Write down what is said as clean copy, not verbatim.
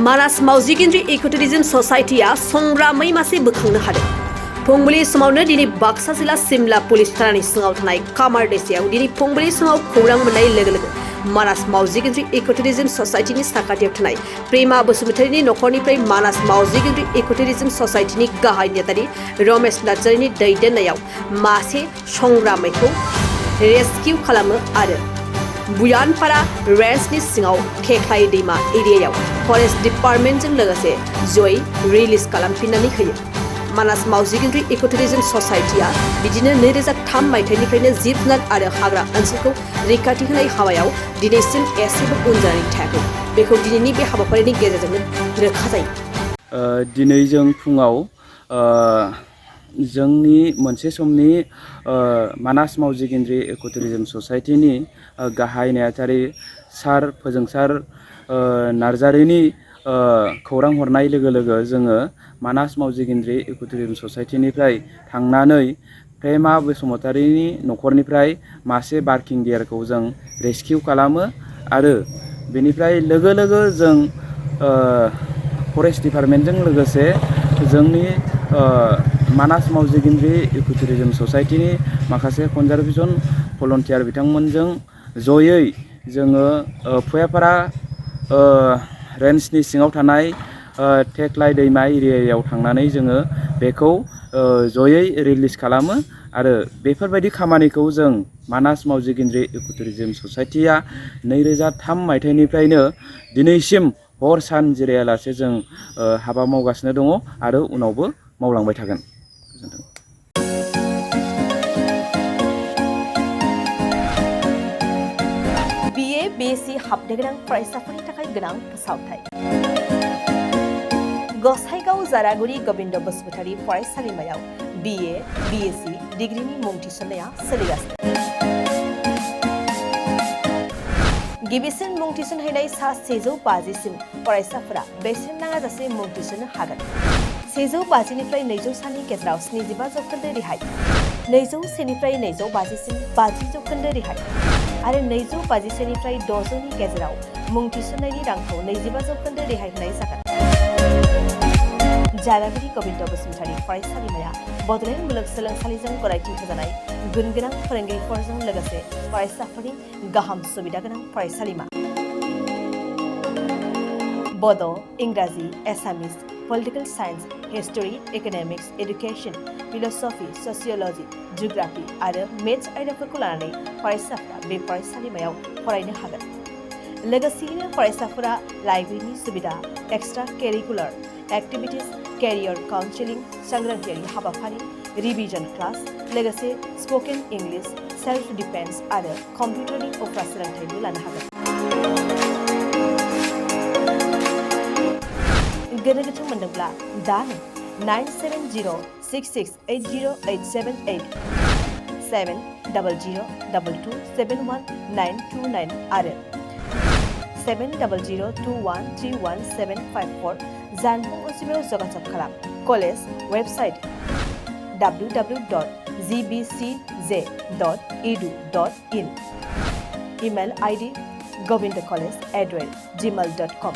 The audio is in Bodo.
मानास मावजिगेन्द्रि इकोटूरिज्म सोसाइटीया संग्रामै मासे बोखांनो हादों। फुंबिलि समावनो दिनै बाक्सा जिल्ला सिमला पुलिस थानानि सिङाव थानाय कामार दैसायाव दिनै फुंबिलि समाव खौरां मोननाय लोगो मानास मावजिगेन्द्रि इकोटूरिज्म सोसाइटीनि साखाथियाव थानाय प्रेमा बसुमतारीनि नखरनिफ्राय मानास मावजिगेन्द्रि इकोटूरिज्म सोसाइटीनि गाहाय नेतारि रमेश नार्जारिनि दैदेननायाव मासे संग्रामैखौ रेस्किउ खालामो आरो बुयानपारा रेन्जनि सिङाव खेख्लाय दैमा एरियायाव फरेस्ट डिपार्टमेन्टजों लोगोसे जयै रिलिज खालामफिननानै होयो। मानास मावजिगेन्द्रि इकोटूरिज्म सोसाइटीया बिदिनो 2003 मायथाइनिफ्रायनो जिब जुनार आरो हाग्रा ओनसोलखौ रैखाथि होनाय हाबायाव दिनैसिम एसेबो उन जानानै थायाखै। बेखौ दिनैनि बे हाबाफारिनि गेजेरजोंनो रोखा जायो। दिनै जों फुङाव जोंनि मोनसे समनि मानास मावजिगेन्द्रि इकोटूरिज्म सोसाइटीनि गाहाय नेहाथारि सार फोजोंसार नार्जारिनि खौरां हरनाय लोगो लोगो जोङो मानास मावजिगेन्द्रि इकोटूरिज्म सोसाइटीनिफ्राय थांनानै प्रेमा बसुमतारीनि नखरनिफ्राय मासे बार्किं डियारखौ जों रेस्किउ खालामो आरो बेनिफ्राय लोगो लोगो जों फरेस्ट डिपार्टमेन्टजों लोगोसे जोंनि मानास मावजिगेन्द्रि इकोटूरिज्म सोसाइटीनि माखासे कनजारभेसन भलन्टियार बिथांमोनजों जयै जोङो भुयापारा रेन्जनि सिङाव थानाय थेख्लाय दैमा एरियायाव थांनानै जोङो बेखौ जयै रिलिज खालामो आरो बेफोरबायदि खामानिखौ जों मानास मावजिगेन्द्रि इकोटूरिज्म सोसाइटीया 2003 मायथाइनिफ्रायनो दिनैसिम हर सान जिरायालासे जों हाबा मावगासिनो दङ आरो उनावबो मावलांबाय थागोन। गोजोन्थों। BA BSc हाबनो गोनां फरायसाफोरनि थाखाय गोनां फोसावथाय। गसाइगाव जारागुरि गोविन्द बसुमतारी फरायसालिमायाव BA BSc डिग्रीनि मुं थिसननाया सोलिगासिनो। गिबिसिन मुं थिसनहैनाय सा 150 सिम फरायसाफोरा बेसेन नाङाजासे मुं थिसननो हागोन। 150 निफ्राय 200 सानि गेजेराव 75% रेहाय, 201 निफ्राय 250 सिम 50% रेहाय आरो 250 निफ्राय 600 नि गेजेराव मुं थिसननायनि रांखौ 25% रेहाय होनाय जागोन। जारागुरि गोविन्द बसुमतारी फरायसालिमाया बड'लेण्ड मुलुगसोलोंसालिजों गनायथि होजानाय गुनगोनां फोरोंगिरिफोरजों लोगोसे फरायसाफोरनि गाहाम सुबिदा गोनां फरायसालिमा। बड', इंराजि, Assamese, political science, history, economics, education, philosophy, sociology, geography आरो मेथ्स आयदाफोरखौ लानानै फरायसाफोरा बे फरायसालिमायाव फरायनो हागोन। लोगोसेयैनो फरायसाफोरा लाइब्रेरिनि सुबिदा, extra curricular activities, career counselling, सांग्रांथियारि हाबाफारि, रिविजन क्लास, लोगोसे स्पोकन इंग्लिश, सेल्फ डिफेन्स आरो कम्पिउटारनि उफ्रा सोलोंथायबो लानो हागोन। गोनो गोथो मोनदोंब्ला दानो 9706680878 7002271929 आरो 7002131754 जानबुं अनजिमायाव जगाजग खालाम। College website www.gbcj.edu.in, email ID govindcollege@gmail.com।